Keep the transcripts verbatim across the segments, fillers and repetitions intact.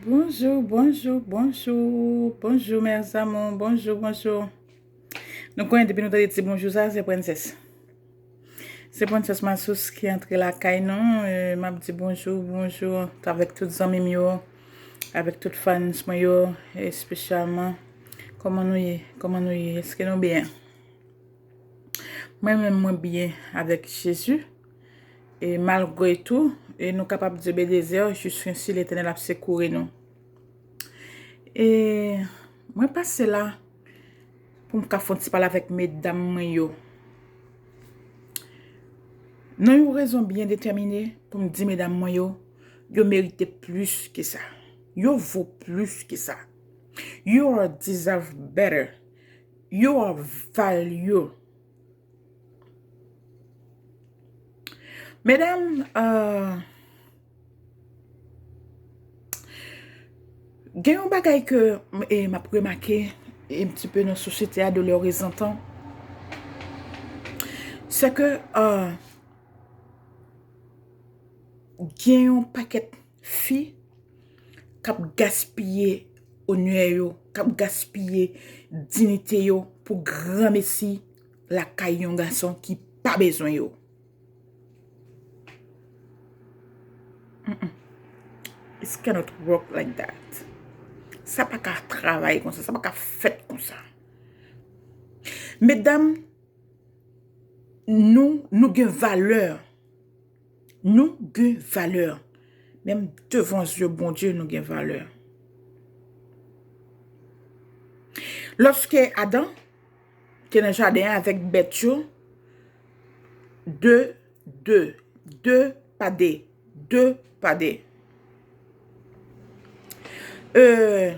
Bonjou, bonjou, bonjou, bonjou, mes amours, bonjou, bonjou. Nou konnen depi nou tande ti bonjou sa, se Prensès. Se Prensès Masous ki antre lakay nou. E, m ap di bonjou, bonjou avèk tout zanmi m yo, avèk tout fans mwen yo, espesyalman. Kòman nou ye? Kòman nou ye? Èske nou byen? Mwen menm, mwen byen avèk Jezi. E malgre tou, e nou kapab di Ebenezè, jis ensi Letènèl ap sekoure nou. E mwen pase la pou m ka fè yon ti pale avèk medam mwen yo. Nan yon rezon byen detèmine pou m di medam mwen yo, yo merite plis ke sa. Yo vo plis ke sa. You are deserve better. You are value. Medam, euh, gen yon bagay ke m, e, m ap remake, e, un petit peu nan sosyete a de lè rezantan, se ke, euh, gen yon pakèt fi k ap gaspiye onè yo, k ap gaspiye diyite yo pou granmesi lakay yon gason ki pa bezwen yo. Mm-mm. It cannot work like that. Sa pa ka travay konsa, sa pa ka fèt konsa. Medam, nou, nou gen valè. Nou gen valè. Menm devan zye Bondye, nou gen valè. Lòske Adan te nan jaden an avèk bèt yo, de, de, de pa de, de pa de. Euh,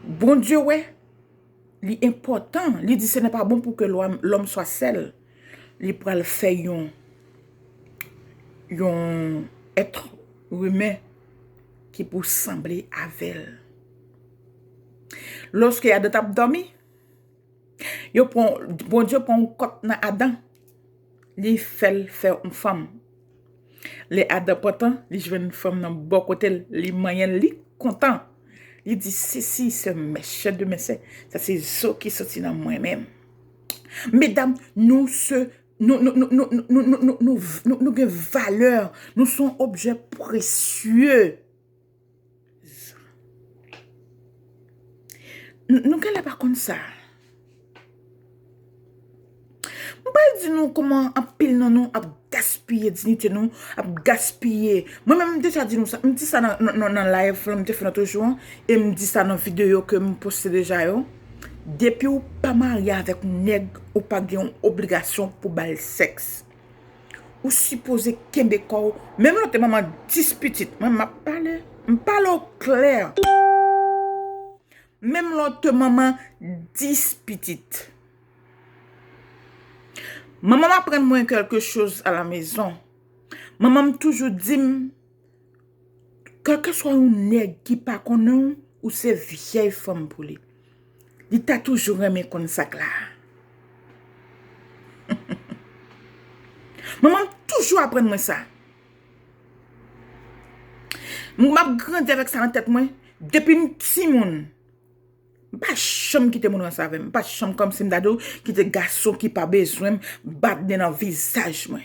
Bondye wè, li enpòtan, li di, ce n'est pas bon pour que l'homme, l'homme soit seul. Li pral fè yon, yon èt imen ki pou sanble avè l. Lòske Adan t ap dòmi, yo pran, Bondye pran yon kòt nan Adan. Li fè l fè yon fanm. Lè Adan pantan, li jwenn fanm nan bò kote l, li manyen l, li kontan. Li di, sesi se mèchè de mèchè, sa se zo ki soti nan mwen menm. Medam, nou se, nou, nou gen valè, nou se yon objè presye. Nou, nou genlè pa konn sa. M pral di nou kòman anpil nan nou ap gaspiye diyite nou, ap gaspiye. Mwen menm, m deja di nou sa, m di sa nan, nan, nan, nan live lan m te fè lòt jou an, e m di sa nan videyo ke m poste deja yo. Depi w pa marye avèk yon nèg, ou pa gen yon obligasyon pou ba l sèks. Ou sipoze kenbe kò w. Menm lè w te manman dis pitit, mwen m ap pale, m pale w klè. Menm lè w te manman dis pitit. Manman m aprann mwen quelque chose à la maison. Manman m toujou di m, kèlkeswa yon nèg ki pa konnen w, ou se vyèy fanm pou li. Li ta toujou renmen konn sa k la. Manman m toujou aprann mwen sa. M ap grandi avèk sa nan tèt mwen. Depi m timoun, m pa janm kite moun ranse avè m. M pa janm kòmsi m ta di w kite gason ki pa bezwen m bat nen nan vizaj mwen.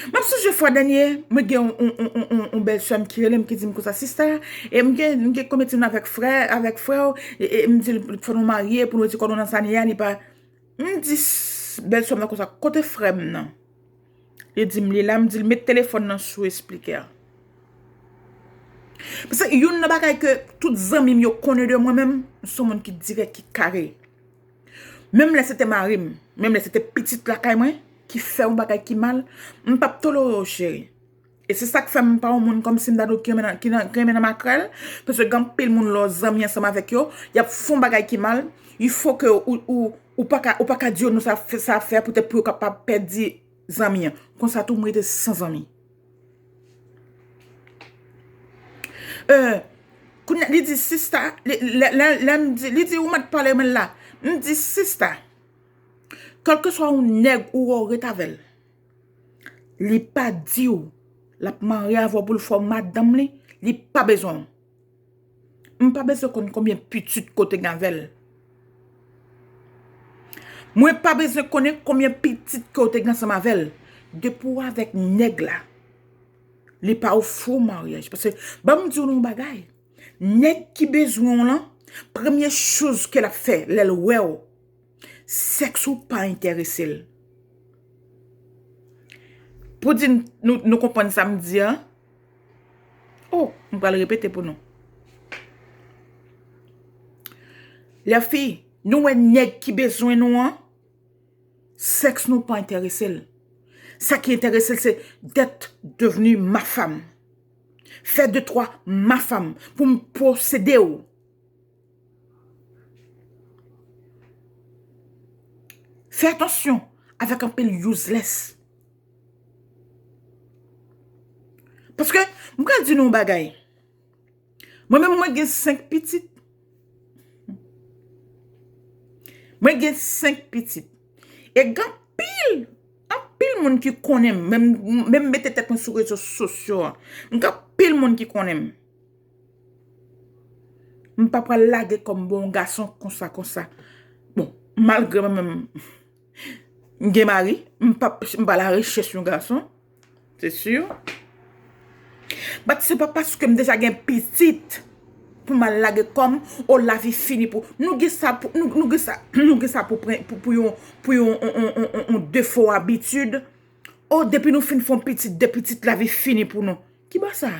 M ap sonje fwa dènye, mwen gen yon, yon, yon, yon, yon, yon bèlsè m ki rele m, ki di m konsa, sista, e m gen, m gen konbyen timoun avèk frè, avèk frè w, e, e m di l fò nou marye pou nou retire kò nou nan sa n ye a, li pa. M di s-, bèlsè m nan konsa, kote frè m nan? Li di m li la, m di l met telefòn nan sou speaker. Paske youn nan bagay ke tout zanmi m yo konnen de mwen menm, m se yon moun ki dirèk, ki kare. Menm lè se te mari m, menm lè se te pitit lakay mwen, ki fè yon bagay ki mal, m p ap tolere w, cheri. E se sa k fè m pa yon moun kòmsi m ta di w ki renmen nan, ki nan, ki renmen nan makrèl, paske gen anpil moun lè w zanmi ansanm avèk yo, y ap fè yon bagay ki mal, il faut que ou, ou, ou pa ka, ou pa ka di yo non sa, sa ap fè poutèt pou yo kapab pèdi zanmi an. Konsa tou, m rete san zanmi. Euh, kounye a, li di, sista, li, lè, lè, lè m di, li di, ou mèt pale mwen la. M di, sista, kèlkeswa yon nèg ou wè w ret avè l, li pa di w L ap marye avè w pou l fè w madanm li, li pa bezwen w. M pa bezwen konn konbyen pitit ke w te gen avè l. Mwen pa bezwen konnen konbyen pitit ke w te gen ansanm avè l. Depi w avèk nèg la, li pa ofri w maryaj. Paske, ban m di w yon bagay. Nèg ki bezwen w lan, premye choz ke l ap fè lè l wè w, sèks ou pa enterese l. Pou di n, nou, nou konprann sa m di a. Oh, m pral repete pou nou. Lèfi, nou wè nèg ki bezwen nou an, sèks nou pa enterese l. Sa ki enterese l, se d'être devenu ma femme. Fè de toi ma femme pou m posede w. Fè atansyon avèk anpil useless. Paske, m pral di nou yon bagay. Mwen menm, mwen gen senk pitit. Mwen gen senk pitit. E gen anpil, anpil moun ki konnen m. Menm, menm mete tèt mwen sou rezo sosyo a. M gen anpil moun ki konnen m. M pa pral lage kò m ba yon gason konsa, konsa. Bon, malgre mwen menm, m gen mari, m pa, m pa larechèch yon gason, se si. But se pa paske m deja gen pitit pou m al lage kò m, o lavi fini pou, nou gen sa pou, nou, nou gen sa, nou gen sa pou pran, pou, pou yon, pou yon, on, on, on, on, on defo abitid. O, depi nou fin fè yon pitit, de pitit, lavi fini pou nou. Ki bò sa?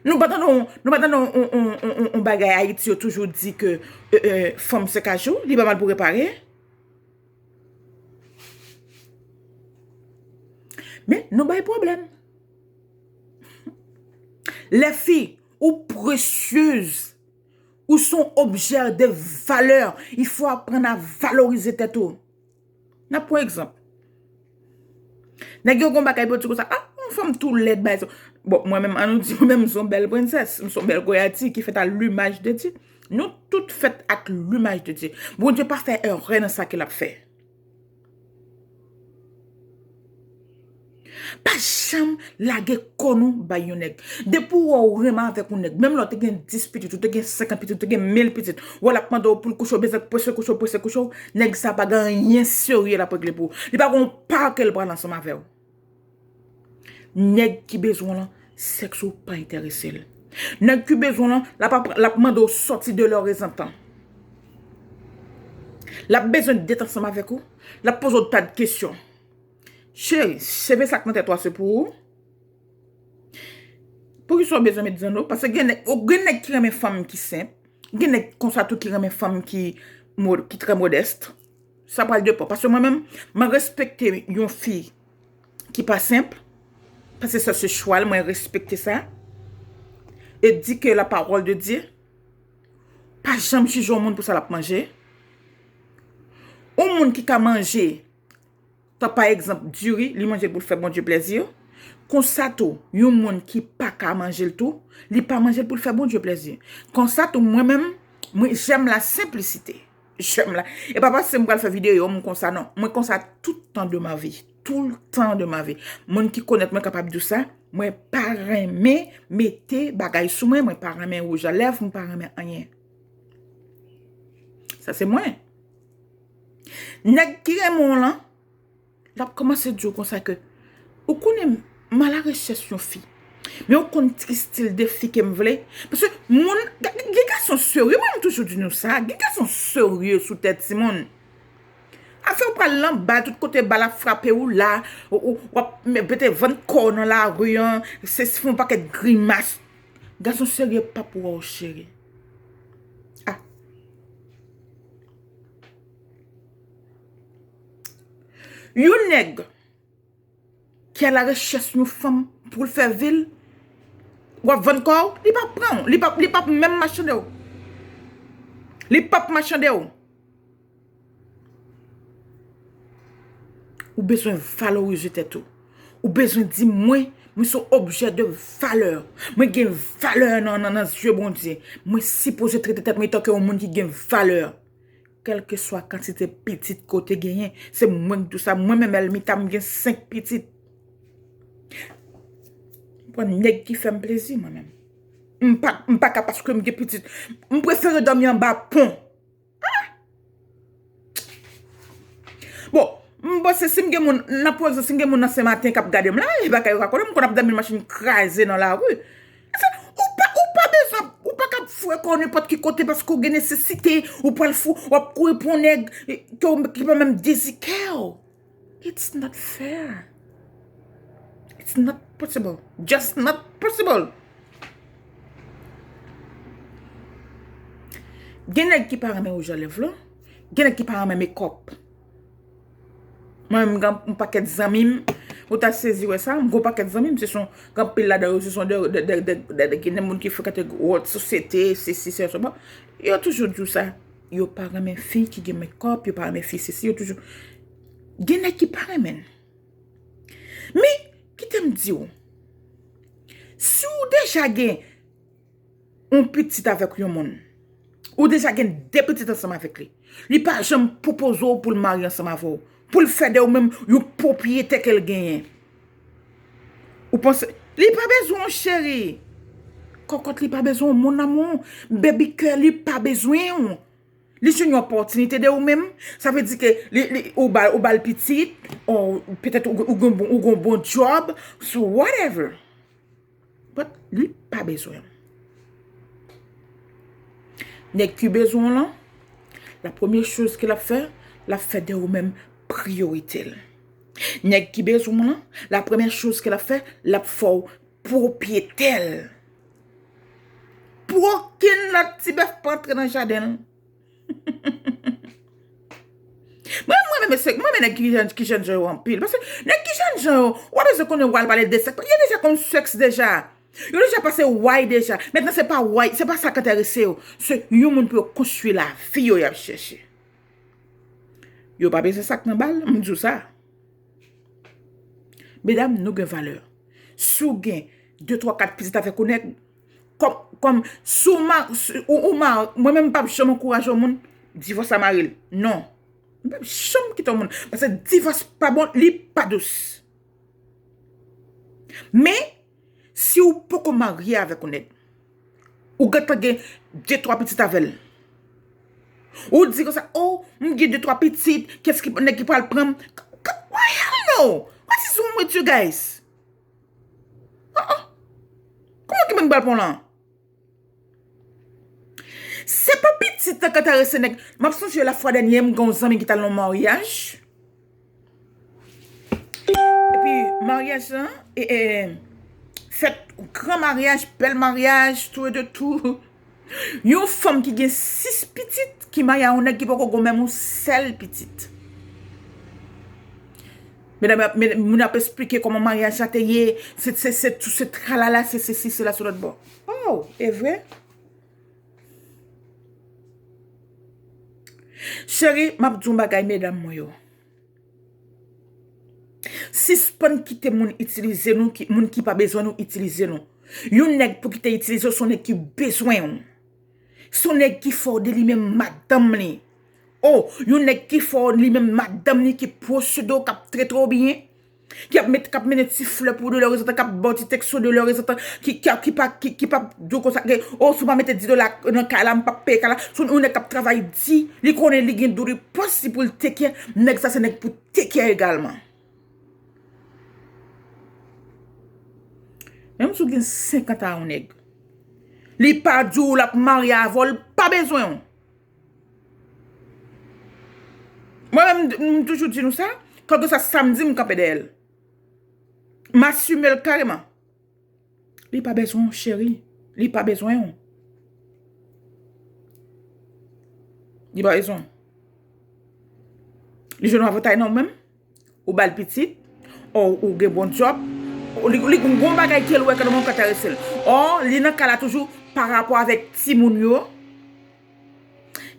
Nou pa tande yon, nou pa tande yon, yon, yon, yon, yon bagay Ayiti yo toujou di ke, euh, euh, fanm se kajou, li pa mal pou repare. Men nou bay pwoblèm. Lèfi, ou précieuse. Ou se yon objè de valè. Il faut apprendre à valoriser tèt ou. N ap pran egzanp. Nèg yo gon bagay pou yo di konsa, ah, yon fanm tou lèd, bay sa. Bon, mwen menm, an nou di, mwen menm, m se yon bèl prensès, m se yon bèl goyati ki fèt à l'image de Dieu. Nou tout fèt ak l'image de Dieu. Bondye pa fè erè nan sa ke l ap fè. Pa janm lage kò nou bay yon nèg. Depi w wè w renmen avèk yon nèg, menm lè w te gen dis pitit, ou te gen senkant pitit, ou te gen mil pitit, w wè l ap mande w pou l kouche, w bezwen prese kouche, prese kouche, nèg sa pa gen anyen serye l ap regle pou ou. Li pa gen yon pa ke l pral ansanm avè w. Nèg ki bezwen w lan, sèks ou pa enterese l. Nèg ki bezwen w lan, l ap, l ap mande w sòti de lè w rezantan. L ap bezwen dèt ansanm avèk ou. L ap poze w ta de kesyon. Cheri, cheve sa k nan tèt ou a se pou ou? Poukisa w bezwen met zanno? Paske gen nèg, gen nèg ki renmen fanm ki senp. Gen nèg konsa tou ki renmen fanm ki mo-, ki trè modès. Sa pral depan. Paske mwen menm, mwen respekte yon fi ki pa senp. Paske sa se chwa l, mwen respekte sa. E di ke la parole de Dieu, pa janm jije yon moun pou sa l ap manje. Yon moun ki ka manje, tan pa egzanp, diri, li manje l pou l fè Bondye plèzi. Konsa tou, yon moun ki pa ka manje l tou, li pa manje l pou l fè Bondye plèzi. Konsa tou, mwen menm, mwen, j'aime la simplicité. J'aime la. E pa paske m pral fè videyo, m konsa, non. Mwen konsa tout tan de ma vie. Tout le temps de ma vie. Moun ki konèt mwen kapab di w sa, mwen pa renmen mete bagay sou mwen, mwen pa renmen wouj a lèv, mwen pa renmen anyen. Sa se mwen. Nèg ki renmen w lan, l ap kòmanse di w konsa ke, ou konnen, m alarechèch yon fi. Men ou konn ki stil de fi ke m vle? Paske moun, gen, gen gason serye, mwen m toujou di nou sa, gen gason serye sou tèt timoun. Afè w pral nan bal, tout kote bal ap frape w la, ou, ou, w ap mete vant kò w nan lari an, se fè yon pakèt grimas. Gason serye p ap wè w, cheri. Ah. Yon nèg ki alarechèch yon fanm pou l fè vi l, w ap vann kò w, li p ap pran w, li p ap, li p ap menm machande w. Li p ap machande w. Ou bezwen valorize tèt ou. Ou bezwen di, mwen, mwen se yon objè de valè. Mwen gen valè nan, nan, nan zye Bondye. Mwen sipoze trete tèt mwen tanke yon moun ki gen valè. Kèlkeswa kantite pitit ke w te genyen, se mwen k di w sa. Mwen menm, Elmita, m gen senk pitit. pa nèg ki fè m plezi, mwen menm. M pa, m pa ka paske m gen pitit. M prefere dòmi anba pon. Bon, m panse si m gen moun, nan pwozisyon, si m gen moun nan Senmaten k ap gade m la, e bagay yo ka konnen, m konn ap dòmi nan machin kraze nan lari. Ou pa, ou pa bezwen, ou pa ka foure kò w nenpòt ki kote paske w gen nesesite, ou pral fou, w ap kouri pou yon nèg ki, ki pa menm dezi kè w. It's not fair. It's not possible. Just not possible. Gen nèg ki pa renmen wouj a lèv la. Gen nèg ki pa renmen makeup. Mwen menm, m gen yon pakèt zanmi m, ou ta sezi wè sa, m gen yon pakèt zanmi m, se son, gen anpil ladan yo, se son de, de, de, de, de, de, gen moun ki frekante wòt sosyete, sesi, sesa, bon. Yo toujou di w sa. Yo pa renmen fi ki gen makeup, yo pa renmen fi sesi, yo toujou. Gen nèg ki pa renmen l. Men, kite m di w, si w deja gen yon pitit avèk yon moun, ou deja gen de pitit ansanm avèk li, li pa janm pwopoze w pou l marye ansanm avè w, pou l fè de ou menm yon pwopriyete ke l genyen. Ou panse, li pa bezwen w, cheri. Kòkòt, li pa bezwen w, mon amour. Baby girl, li pa bezwen w. Li jwenn yon opòtinite de ou menm. Sa vle di ke li, li, ou ba, ou ba l pitit, ou petèt ou, ou gen bon, ou gen bon job, so whatever. But li pa bezwen w. Nèg ki bezwen w lan, la premye choz ke l ap fè, l ap fè de ou menm priyorite l. Nèg ki bezwen w lan, la premye choz ke l ap fè, l ap fè w pwopriyetè l. Pou okenn lòt ti bèf pa antre nan jaden l. Mwen, mwen renmen sèks, mwen renmen nèg ki jèn, ki jèn jan yo anpil. Paske nèg ki jèn jan yo, w ap bezwen konnen w al pale de sèks. Yo deja konn sèks deja. Yo deja pase way deja. Mentnan se pa way, se pa sa k enterese yo. Se yon moun pou yo konstwi lavi yo y ap chèche. Yo pa bezwen sa k nan bal, m di w sa. Medam, nou gen valè. Si w gen de, twa, kat pitit avèk yon nèg, kòm, kòm, si w ma, si, ou, ou ma, mwen menm m p ap janm ankouraje yon moun divòs a mari l. Non. M p ap janm kite yon moun. Paske divòs pa bon, li pa dous. Men, si w poko marye avèk yon nèg, ou gentan gen de, twa pitit avè l. Ou di konsa, "Oh, m gen de, twa pitit, kiyès ki, nèg ki pral pran m?" K-, k-, why hell no? What is wrong with you guys? Uh-uh. Kòman ki moun pral pran w lan? Se pa pitit nan k enterese nèg. M ap sonje lafwa dènye, m gen yon zanmi ki t al nan yon maryaj. Epi, maryaj lan, e, e, fèt, gran maryaj, bèl maryaj, tou e de tou. Yon fanm ki gen sis pitit, ki marye a yon nèg ki poko gen menm yon sèl pitit. Medam, medam, moun ap esplike kòman maryaj la te ye, se, se, se, se tralala, se, se, se, se la sou lòt bò. Oh, e vre? Cheri, m ap di w yon bagay, medam mwen yo. Sispann kite moun itilize nou, ki, moun ki pa bezwen nou itilize nou. Yon nèg pou ki te itilize w, se yon nèg ki bezwen w. Se yon nèg ki fè w de li menm madanm li. Oh, yon nèg ki fè w li menm madanm li, ki posede w, k ap trete w byen. Ki ap met, k ap mennen ti flè pou w de lè rezantan, k ap ba w ti teksto de lè rezantan, ki, ki, ki pa, ki, ki p ap di w konsa ke, "Oh, si w pa mete dis dola nan kay la, m p ap peye kay la." Se yon nèg k ap travay di, li konnen li gen dou, li pòs li pou l take care. Nèg sa se nèg pou take care egalman. Menm si w gen senkant a yon nèg, li pa di w l ap marye avè w, li pa bezwen w. Mwen menm, m toujou di nou sa, kèlkeswa sa m di, m kanpe dèyè l. M asime l kareman. Li pa bezwen w, cheri. Li pa bezwen w. Li pa bezwen w. Li jwenn yon avantay nan ou menm. Ou ba l pitit. Ou, ou gen bon djòb. Ou, li, li gen yon bagay ke l wè ke nan moun ka enterese l. Ò, li nan ka la toujou pa rapò avèk timoun yo.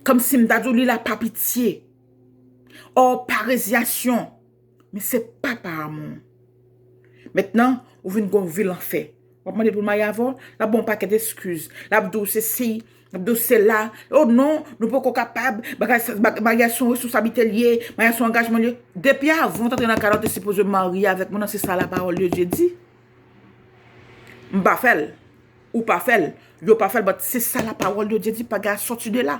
Kòmsi m ta di w li la pa pitye. Ò, pa rezyasyon. Men se pa pa amou. Mentnan, ou vin gon vi l an fè. W ap mande pou l marye avè w, l ap ba w yon pakèt eskiz. L ap di w sesi, l ap di w sela. O non, nou poko kapab. Bagay sa, bag-, maryaj se yon responsablite l ye, maryaj se yon angajman l ye. Depi avan w t antre nan kay la, w te sipoze marye avèk moun nan, se sa la parole de Dieu di. M pa fè l. Ou pa fè l. Yo pa fè l, but se sa la pawòl de Dye di, pa gen sòti de la.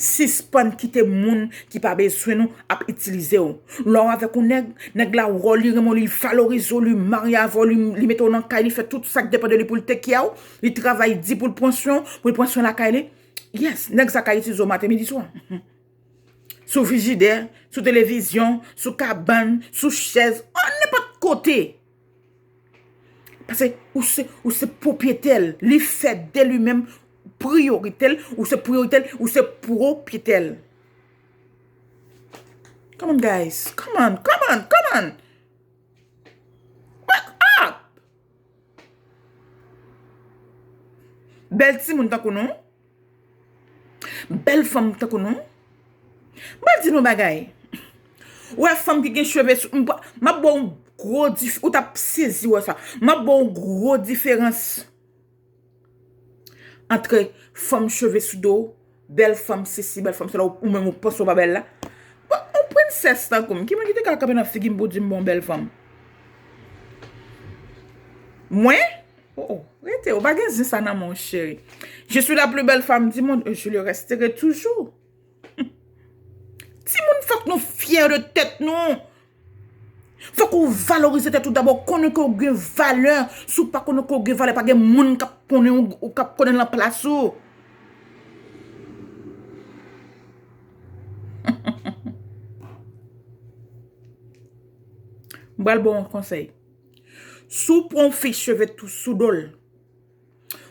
Sispann kite moun ki pa bezwen nou ap itilize w. Lè w avèk yon nèg, nèg la wè w, li renmen w, li valorize w, li marye avè w, li, li mete w nan kay, li fè tout sa k depann de li pou l take care w, li travay di pou l pran swen, pou l pran swen lakay li. Yes, nèg sa ka itilize w maten, midi, swa. Sou frijidè, sou televizyon, sou kabann, sou chèz, an nenpòt kote. Paske ou se, ou se pwopriyetè l. Li fè de li menm priyorite l, ou se priyorite l, ou se pwopriyetè l. Come on, guys. Come on, come on, come on. Wake up! Bèl timoun tankou nou. Bèl fanm tankou nou. Mwen di nou bagay. Ou wè fanm ki gen cheve sou, m pa, m ap ba w yon gwo dif-, ou t ap sezi wè sa. M ap ba w yon gwo diferans antre fanm cheve sou do, bèl fanm sesi, bèl fanm sela, ou menm ou panse w pa bèl la. Bon, yon prensès tankou m, ki moun ki te ka kanpe nan figi m pou di m bon bèl fanm? Mwen? Oh, oh, rete, ou pa gen zen sa nan men w, cheri. Je suis la plus belle femme du monde et je le resterai toujours. Timoun, fòk nou fyè de tèt nou. Fòk ou valorize tèt ou dabò, konnen ke w gen valè. Si w pa konnen ke w gen valè, pa gen moun k ap konnen w, k ap konnen l nan plas ou. M pral ba w yon konsèy. Si w pran yon fi cheve tou sou do l,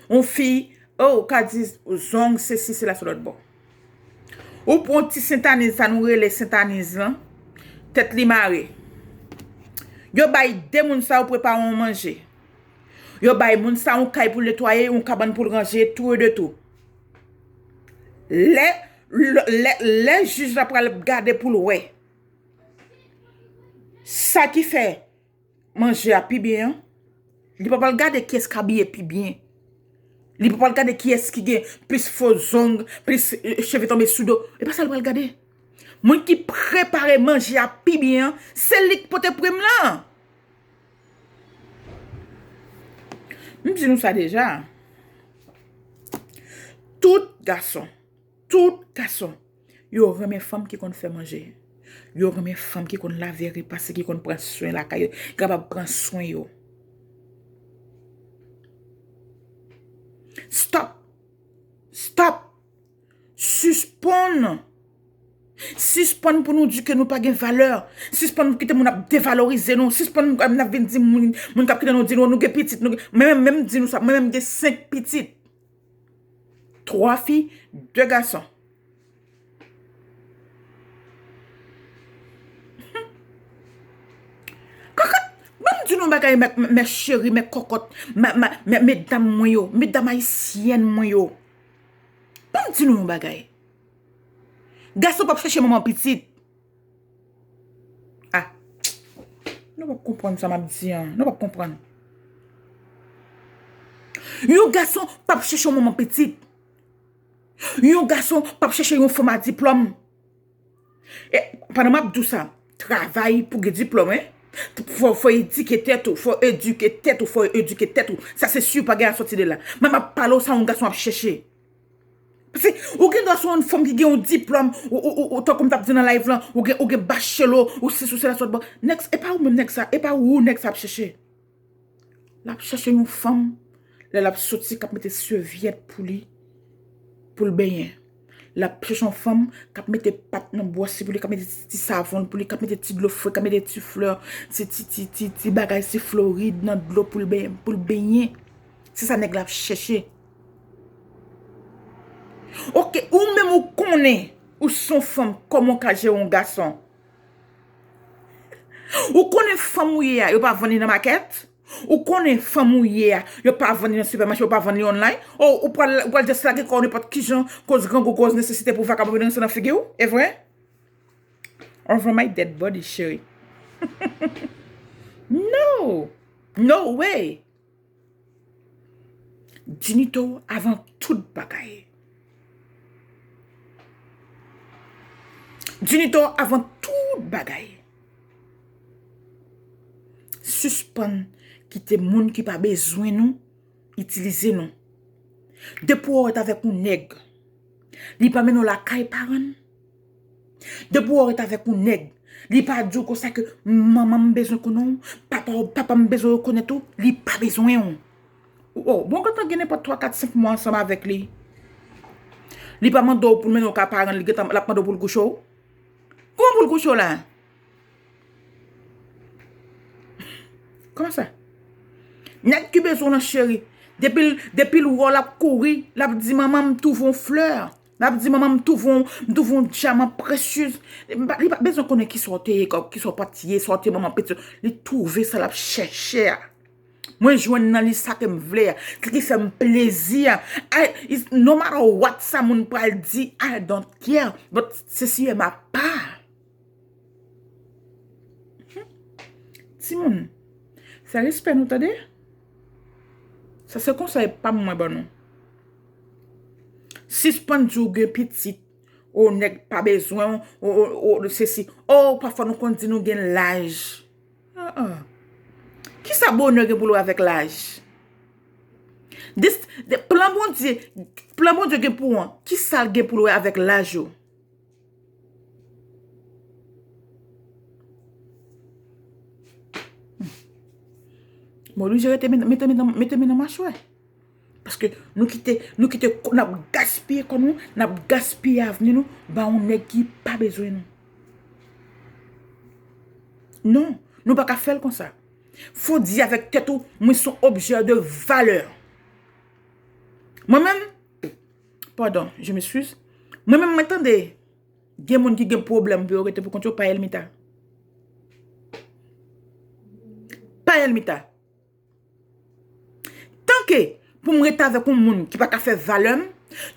yon fi, oh, ou ka di zong, sesi, sela, sou lòt bò. Ou pran ti sentaniz sa nou rele sentaniz lan, tèt li mare. Yo bay de moun sa yo prepare yon manje. Yo bay moun sa yon kay pou l netwaye, yon kabann pou l ranje, tou e de tou. Lè, lè, lè, lè jij la pral gade pou l wè sa ki fè manje a pi byen an, li pa pral gade kiyès k abiye pi byen. Li pa pral gade kiyès ki gen plis fo zong, plis, eh, cheve tonbe sou do. E pa sa li pral gade. Moun ki prepare manje a pi byen an, se li k pote prim lan. M di nou sa deja. Tout gason, tout gason, yo renmen fanm ki konn fè manje. Yo renmen fanm ki konn lave, repase, ki konn pran swen lakay yo, ki kapab pran swen yo. Stop! Stop! Sispann! Sispann pou nou di ke nou pa gen valè. Sispann pou kite moun ap devalorize nou. Sispann pou n ap vin di moun, moun k ap kite nou di nou, nou gen pitit, nou gen, mwen menm, menm di nou sa, mwen menm gen senk pitit. Twa fi, de gason. Kokot, ban m di nou bagay, mè, mè cheri, mè kokot, mè, mè, mè, medam mwen yo, medam ayisyèn mwen yo. Ban m di nou yon bagay. Gason p ap chèche manman pitit. Ah. Nou p ap konprann sa m ap di an. Nou p ap konprann. Yon gason p ap chèche yon manman pitit. Yon gason p ap chèche yon fanm a diplòm. E, pandan m ap di w sa, travay pou gen diplòm, wi. Fò, fò edike tèt ou, fò edike tèt ou, fò edike tèt ou. Sa se si pa gen asòti de la. Men m ap pale w sa yon gason ap chèche. Paske ou gen dwa se yon fanm ki gen yon diplòm, ou, ou, ou, ou, tankou m t ap di nan live lan, ou gen, ou gen bachelo, ou sis, ou sela, sòt bò. Nèg, e pa ou menm nèg sa, e pa ou nèg sa ap chèche. L ap chèche yon fanm, lè l ap soti, k ap mete sèvyèt pou li, pou l benyen. L ap chèche yon fanm k ap mete pat nan bwòs li pou li, k ap mete ti, ti savon pou li, k ap mete ti dlo fre, k ap mete ti flè, ti, ti, ti, ti, ti bagay, ti florid nan dlo pou l benyen, pou l benyen. Se sa nèg la ap chèche. Oke, ou menm ou konnen ou se yon fanm, kòman w ka jere yon gason? Ou konnen fanm ou ye a, yo pa vann li nan makèt? Ou konnen fanm ou ye a, yo pa vann li nan sipèmache, yo pa vann li online? O, ou pral, ou pral just lage kò w nenpòt kijan, koz grangou, koz nesesite pou vakabon vin ranse nan figi w? E vre? Over my dead body, cheri. No! No way! Dignité w avan tout bagay. Dignité w avan tout bagay. Sispann kite moun ki pa bezwen nou itilize nou. Depi w ret avèk yon nèg, li pa mennen w lakay paran l. Depi w ret avèk yon nèg, li pa di w konsa ke manman m bezwen konnen w, papa, papa m bezwen rekonèt ou, li pa bezwen w. Oh, bon, gentan gen nenpòt twa, kat, senk mwa ansanm avèk li. Li pa mande w pou l mennen w ka paran l, li gentan, l ap mande w pou l kouche w. Kòman pou l kouche w la? Kòman sa? Nèg ki bezwen w nan cheri. Depi l, depi l wè w l ap kouri, l ap di manman m twouve yon flè. L ap di manman m twouve yon, m twouve yon dyaman presyez. Li pa, li pa bezwen konnen kisa w te ye, kisa w pa t ye, sa w te manman piti. Li twouve sa l ap chèche a. Mwen jwenn nan li sa ke m vle a, sa ki fè m plezi a. I, is, no matter what sa moun pral di, I don't care. But se si e ma pa. Timoun, fè respè nou tande. Sa se konsèy pa m mwen ban nou. Sispann di w gen pitit, o nèg pa bezwen w, o, o, o sesi. O pafwa nou konn di nou gen laj. Ah, ah. Kisa bonè gen pou l wè avèk laj? Dis, de, plan Bondye, plan Bondye gen pou w an, kisa l gen pou l wè avèk laj ou? Mwen oblije rete mete, mete, mete, mete men nan machwè. Paske nou kite, nou kite, n ap gaspiye kò nou, n ap gaspiye avni nou ba yon nèg ki pa bezwen nou. Non, nou pa ka fè l konsa. Fò w di avèk tèt ou, mwen se yon objè de valè. Mwen menm, pardon, je m'excuse. Mwen menm, mwen tande, gen moun ki gen pwoblèm pou yo rete pou kont yo, pa Elmita. Pa Elmita. Tanke pou m ret avèk yon moun ki pa ka fè valè m,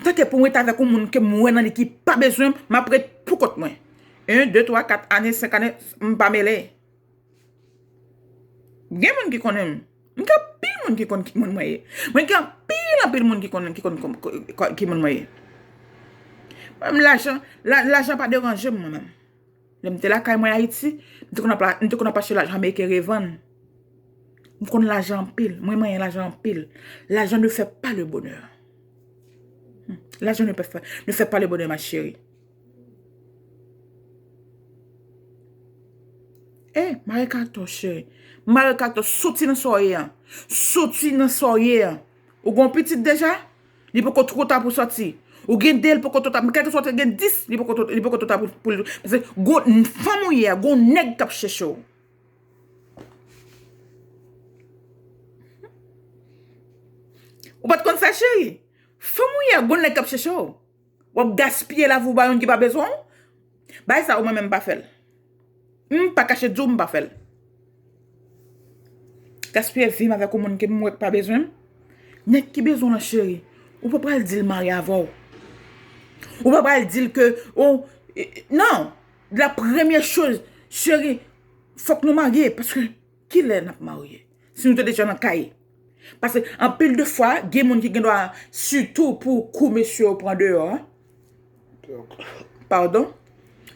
tanke pou m ret avèk yon moun ke m wè nan li ki pa bezwen m, m ap ret pou kont mwen. En, de, twa, kat ane, senk ane, m pa mele. Gen moun ki konnen m. M gen anpil moun ki konn ki moun mwen ye. Mwen gen anpil, anpil moun ki konn, ki konn, konn ki moun mwen ye. Mwen menm lajan, la, lajan pa deranje m mwen menm. Lè m te lakay mwen Ayiti, m te konn ap, m te konn ap achte lajan ameriken revann. M konn lajan anpil. Mwen manyen lajan anpil. L'argent ne fait pas le bonheur. Hmm. L'argent ne fait pas, ne fait pas le bonheur, ma chérie. Eh, mare karaktè w, cheri. Mare karaktè w, soti nan sa w ye an. Soti nan sa w ye an. Ou gen yon pitit deja? Li poko twò ta pou sòti. Ou gen de, li poko twò ta. Men kèlkeswa w te gen dis, li poko twò, li poko twò ta pou, pou l. Paske gon fanm ou ye a, gon nèg k ap chèche w. Ou pa t konn sa, cheri? Fanm ou ye a, gon nèg k ap chèche w. W ap gaspiye lavi w ba youn ki pa bezwen w. Bagay sa, ou mwen menm m pa fè l. M pa kache di w m pa fè l. Gaspiye vi m avèk yon moun ke m wè k pa bezwen m. Nèg ki bezwen w lan, cheri, ou pa pral di l marye avè w. Ou pa pral di l ke, oh, non. La premyè choz, cheri, fòk nou marye, paske kilè n ap marye? Si nou te deja nan kay. Paske anpil de fwa, gen moun ki gen dwa, sitou pou kou mesye yo pran deyò, padon,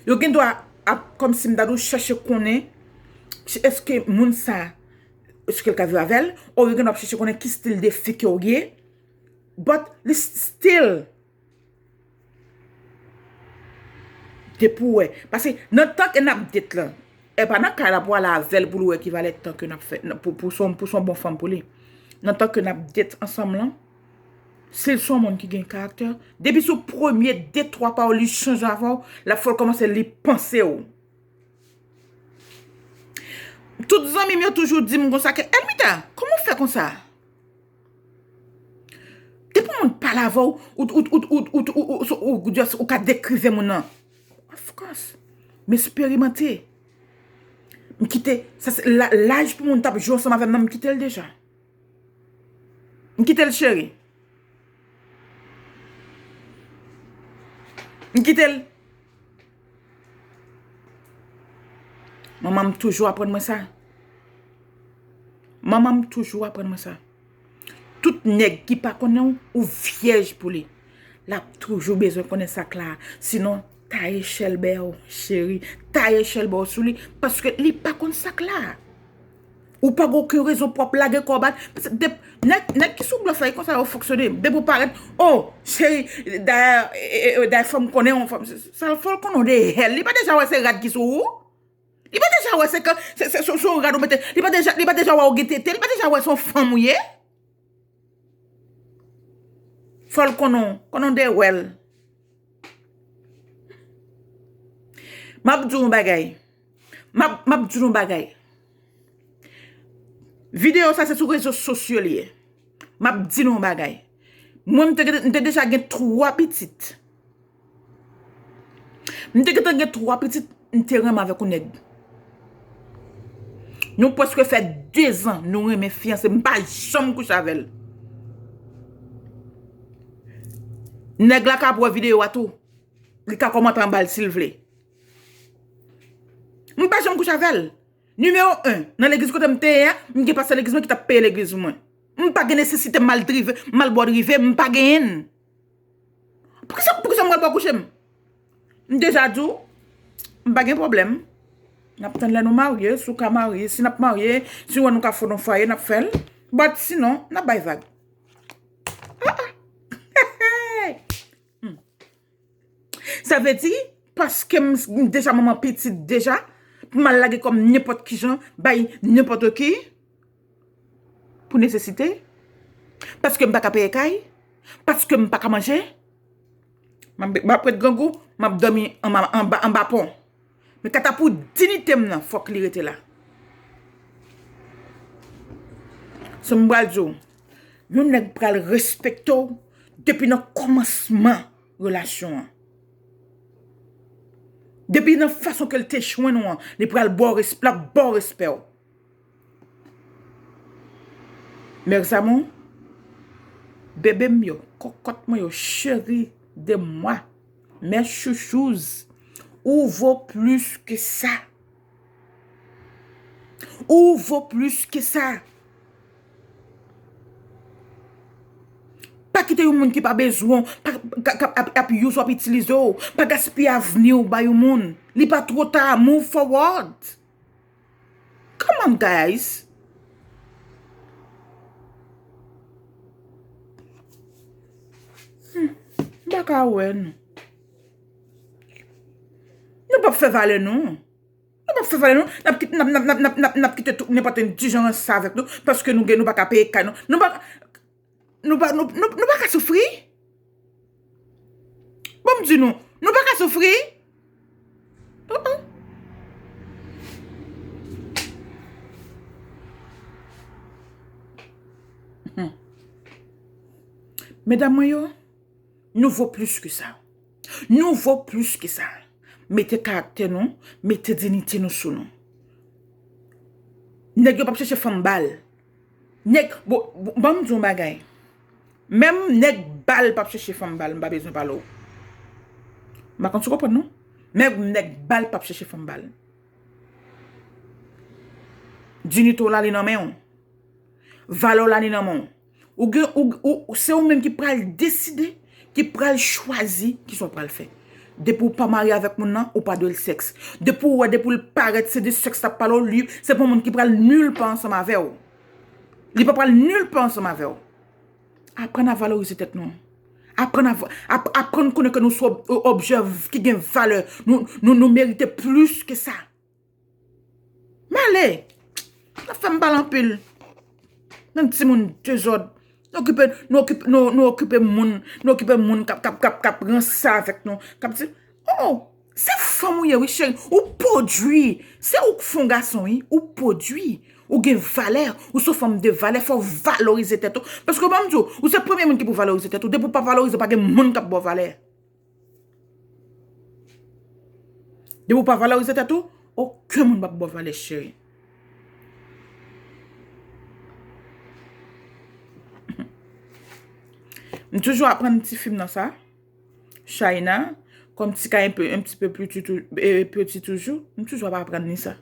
yo gen dwa ap, kòmsi m ta di w, chèche konnen si èske moun sa, èske l ka viv avè l, ou yo gen dwa ap chèche konnen ki stil de fi ke w ye, but li still Depi w wè. Paske nan tan ke n ap date lan, e pa nan kay la pou w ale avè l pou l wè ki valè tan ke n ap fè, pou, pou son, pou son bon fanm pou li. Nan tan ke n ap date ansanm lan, si l son moun ki gen karaktè, depi sou premye de twa pawòl li chanje avè w, l ap fè w kòmanse li panse w. Tout zanmi m yo toujou di m konsa ke, Elmita, kòman w fè konsa? Depi yon moun pale avè w, ou, ou, ou ka dekrive moun nan. Of course. M esperimante. M kite, sa se la, laj pou moun t ap jwe ansanm avè m nan, m kite l deja. M kite l, cheri. M kite l. Manman m toujou aprann mwen sa. Manman m toujou aprann mwen sa. Tout nèg ki pa konnen w, ou vyèj pou li. L ap toujou bezwen konnen sa k la. Sinon, taye chèlbè w, cheri. Taye chèlbè w sou li, paske li pa konn sa k la. Ou pa gen okenn rezon pou w ap lage kò w bat. Paske de, nèg, nèg ki sou blòf la, e konsa yo fonksyone. Depi w parèt, oh, cheri, dayè, e, e, e, dayè fò m konnen yon fanm. Sa fò l konnen w de hèl. Li pa deja wè se rad ki sou ou? Li pa deja wè se, se, se, se, se yon rad ou mete? Li pa deja, li pa deja wè w gen tete? Li pa deja wè se yon fanm ou ye? Fò l konnen w, konnen w de wè l. M ap di w yon bagay. M ap, m ap di nou bagay. Videyo sa se sou rezo sosyo li ye. M ap di nou yon bagay. Mwen, m te, m te deja gen twa pitit. M te gentan gen twa pitit, m te renmen avèk yon nèg. Nou prèske fè dezan nou renmen fiyanse, m pa janm kouche avè l. Nèg la ka ap wè videyo a tou. Li ka kòmante anba l si l vle. M pa janm kouche avè l. Nimewo en, nan legliz kote m te ye a, m gen pastè legliz mwen ki t ap peye legliz mwen. M pa gen nesesite m al drive, m al bò drive, m pa genyen l. Poukisa, poukisa m pral bò kouche m? M deja di w, m pa gen pwoblèm. N ap tann lè nou marye, si w ka marye, si n ap marye, si w wè nou ka fonde yon fwaye, n ap fè l. But sinon, n ap bay vag. Ah, ah. Hmm. Sa vle di, paske m, m deja manman pitit deja, pou m al lage kò m nenpòt kijan, bay nenpòt ki, pou nesesite, paske m pa ka peye kay, paske m pa ka manje, m ap, m ap ret grangou, m ap dòmi anba, anba, anba pon. Men katapou diyite m nan, fòk li rete la. So m pral di w, yon nèg pral respekte w depi nan kòmansman relasyon an. Depi nan fason ke l te jwenn ou an, li pral ba w resp-, l ap ba w respè w. Mes amours, bebe m yo, kòkòt mwen yo, chéri de moi, mes chouchous, ou vo plis ke sa. Ou vo plis ke sa. Pa kite yon moun ki pa bezwen w, pa, ka, ka, ap, ap use w, ap itilize w. Pa gaspiye avni w bay yon moun. Li pa twò ta, move forward. Come on, guys. Hmm, m pa ka wè nou. Nou p ap fè valè nou. Nou p ap fè valè nou. N ap kit-, n ap, n ap, n ap, n ap, n ap, n ap kite tout nenpòt endijan ranse avèk nou, paske nou gen, nou pa ka peye kay nou. Nou pa, nou pa, nou, nou, nou pa ka soufri? Bon, m di nou, nou pa ka soufri? Uh-uh. Hmm. Medam mwen yo, nou vo plis ke sa. Nou vo plis ke sa. Mete karaktè nou, mete diyite nou sou nou. Nèg yo p ap chèche fanm ba l. Nèg, bon, bon, ban m di w yon bagay. Menm nèg ba l p ap chèche fanm ba l, m pa bezwen pale w. M pa konn si w konprann non. Menm nèg ba l p ap chèche fanm ba l. Diyite w la li nan men w. Valè w la li nan men w. Ou gen, ou, ou, se ou menm ki pral deside, ki pral chwazi kisa w pral fè. Depi w pa marye avèk moun nan, ou pa dwe l sèks. Depi w wè, depi l parèt, se de sèks l ap pale w, li, se pa yon moun ki pral nil pa ansanm avè w. Li pa pral nil pa ansanm avè w. Aprann a valorize tèt nou. Aprann a va-, ap-, aprann konnen ke nou se ob-, objè v-, ki gen valè. Nou, nou, nou merite plis ke sa. M ale. N ap fè m pale anpil. Nan timoun dezòd. Nou okipe, nou okipe, nou, nou okipe moun. Nou okipe moun k ap, k ap, k ap, k ap ranse avèk nou. K ap di, oh, se fanm ou ye, wi, cheri. Ou pwodui. Se ou k fè yon gason, wi. Ou pwodui. Ou gen valè. Ou se yon fanm de valè. Fò w valorize tèt ou. Paske, ban m di w, ou se premye moun ki pou valorize tèt ou. Depi w pa valorize, pa gen moun k ap ba w valè. Depi w pa valorize tèt ou, okenn moun p ap ba w valè, cheri. M toujou aprann ti fi m nan sa. China, kòm ti ka un peu, un petit peu plus tu-, tou-, eh, petit toujou, m toujou ap aprann li sa.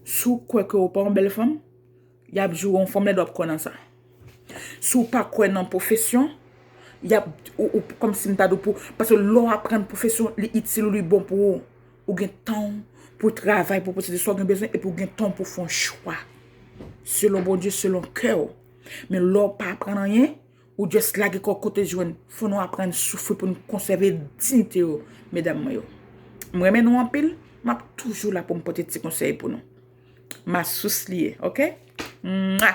Si w kwè ke w pa yon bèl fanm, y ap joure yon fanm lèd w ap kwè nan sa. Si w pa kwè nan pwofesyon, y ap, ou, ou, kòmsi m ta di w pou, paske lè w aprann pwofesyon, li itil ou, li bon pou ou. Ou gen tan w, pou travay, pou posede sa w gen bezwen, epi w gen tan pou fè yon chwa. Selon Bondye, selon kè w. Men lè w pa aprann anyen, ou just lage kò w kote w jwenn. Fò nou aprann soufri pou nou konsève diyite yo, medam mwen yo. M renmen nou anpil, m ap toujou la pou m pote ti konsèy pou nou. Masous li ye, oke? Mwa!